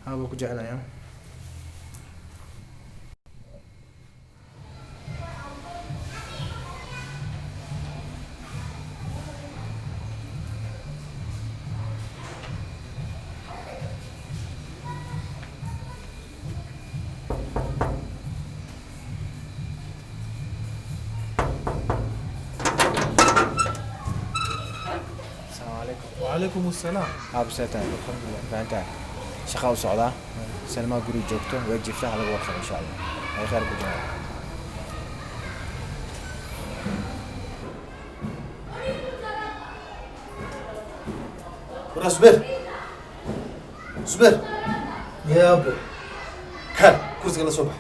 Aabo ku jeclayaa. Asalaamu calaykum. وعليكم السلام. Aabo, see tahay? Alxamdulilah, fiican tahay. Shaqaa u socdaa. Salmaa guri joogto way jirtaa, ha laga warqabo insha Allah. Ay khayr ku jiraan. Waraa Zubeer, Zubeer. Yaabo. Kaan kursiga la soo bax.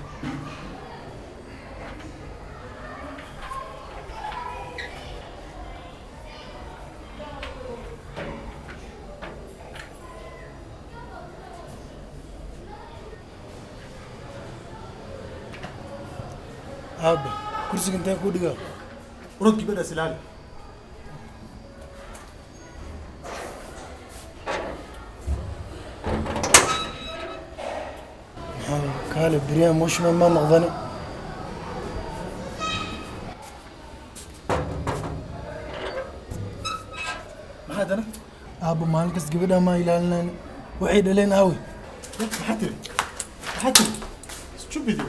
Aabbe, kursiga inteen kuu dhigaa? Urad gabadhaas ilaali. Maxaa kaale beryahan moshman ma noqdani? Maxaa haddana? Aabba, maalin kas gabadha maa ilaalinayni, waxay dhaleen aawe? Maxaa tiri? Maxaa tiri? Stupid.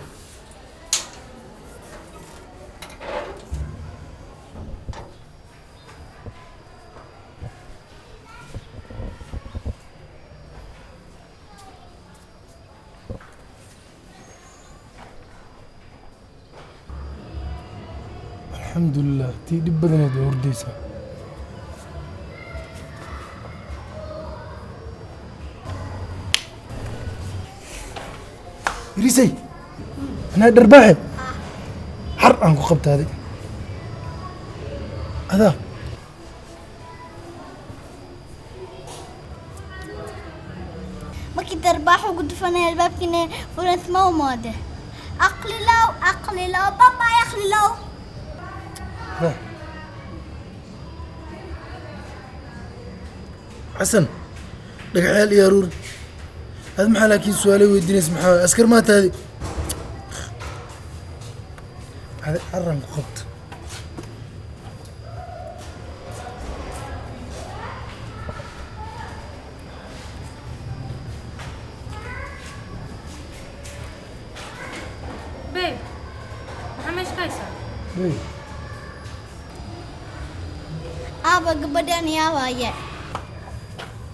Alxamdulilah, tii dhib badaneed waa hurdaysaa. Irisay, anaa dharbaaxe xar aan ku qabtaaday adaa. Markii darbaax ugu dhufanay albaabkiina furant ma umaade. Aqlilow, aqlilow, babay, aqlilow. Adaa Xasan, dhagaxyaal iyo aruur ad maxaa? Laakiin su-aalay weydiinaysa maxaa waay? Askar maa taadi adi xaran ku qabta. Babe, maxaa meesha ka haysaa? Hey. Aaba, gabadhan yaa waaye?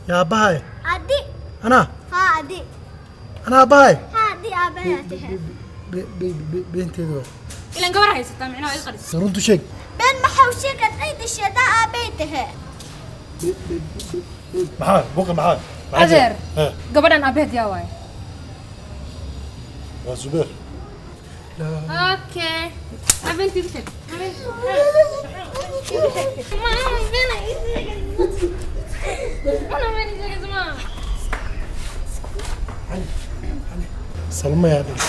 Yaa bahay? Adi. Anaa? Haa, adi. Anaa bahay? Haa, adi aabahaa tahay. Beenteeda waay. Ilan gabar haysataa, micnaha ii qaris. Runtu sheeg. Been maxau sheegad ay dasheedaa aabay tahay. Maxaa buuqa? Maxaa? Maxaa jira? Adeer. Eh, Gabadhan aabaheed yaa waaye? Waa Zubeer. Okay, habeentii igu sheeg. Mama, been ii sheegay. Mana been ii sheegay, ma? Salma yaa dhalay?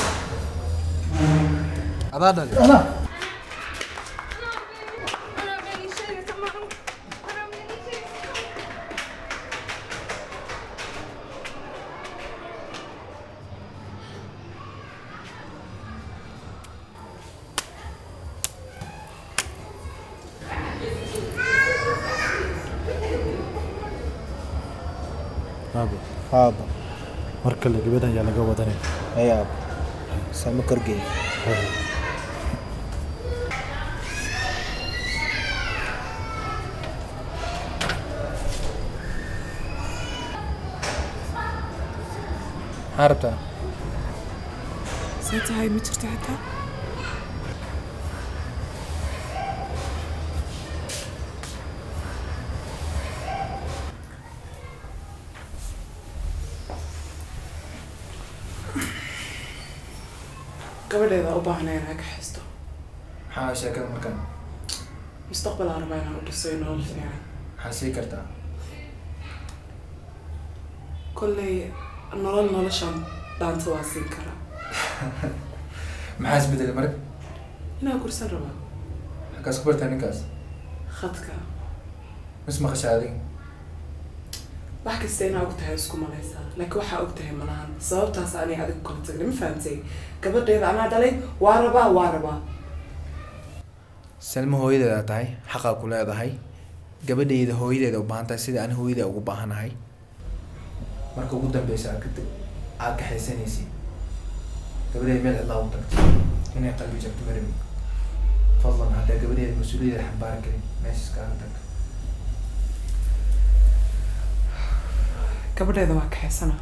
Adaa dhalay. Anaa. Mana been ii sheegay, ma? Mana been ii sheegay. Aabo. Aabo. Mar kale gabadhan yaa laga wadanay. Ay aabo, Salmo korgeey. Maxaa rabtaa? See tahay? Ma jirto xitaa. Gabadheeda u baahnay inaa ka xisto. Maxaa sheekada markan? Mustaqbal aan rabaa inaan u dhiso iyo nolol fiican. Maxaa sii kartaa? Kolley nolol noloshaan dhaanta waa siin karaa. Maxaa isbedelay marka? Inaa gursan rabaa. Xaggaas ku bartaa ninkaas? Khadka. Mis maqashaa adiga? Wax kasta inaa og tahay isku malaysaa, laakiin waxaa og tahay malahan. Sababtaas anay adigu kala tagnay, ma fahamtay? Gabadheeda anaa dhalay, waa rabaa, waa rabaa. Salmo, hooyadeeda tahay, xaqaa ku leedahay. Gabadhayda hooyadeeda u baahan tahay sida aan hooyada ugu baahanahay. Marka ugu dambeysa aad ka aad kaxaysanaysid gabadhayda meel cidlaa u tagto, inay qalbi jabto ma rabin. Fadlan, haddaa gabadheeda mas-uuliyadda xambaari karin, meesha iskaga tag. Gabadheeda waa kaxaysana.